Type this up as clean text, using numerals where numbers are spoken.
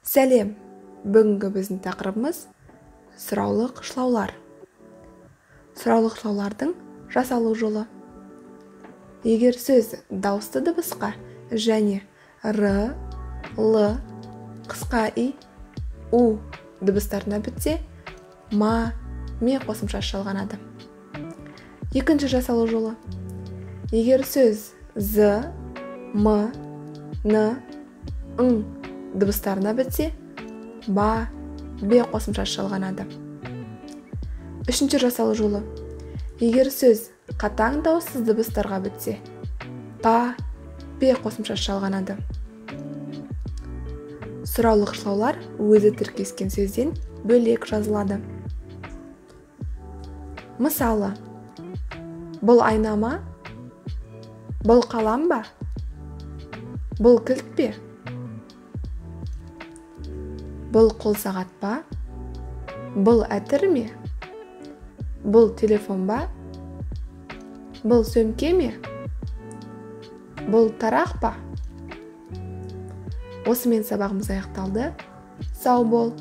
Сәлем! Бүгінгі біздің тақырыбымыз сұраулық шылаулар. Сұраулық шылаулардың жасалу жолы. Егер сөз дауысты дыбысқа және р, л, қысқа и, у дыбыстарына бітсе, ма, ме қосымшасы жалғанады. Екінші жасалу жолы. Егер сөз з, м, н, ң дыбыстарына бітсе, ба, бе қосымшасы жалғанады. Үшінші жасалу жолы. Егер сөз қатаң дауыссыз дыбыстарға бітсе, па, пе қосымшасы жалғанады. Сұраулық шылаулар өзі тіркескен сөзден бөлек жазылады. Мысалы, бұл айна ма? Бұл қалам ба? Бұл кілт пе? Бұл қол сағат па? Бұл әтір ме? Бұл телефон ба? Бұл сөмке ме? Бұл тарақ па? Осымен сабағымыз аяқталды. Сау бол.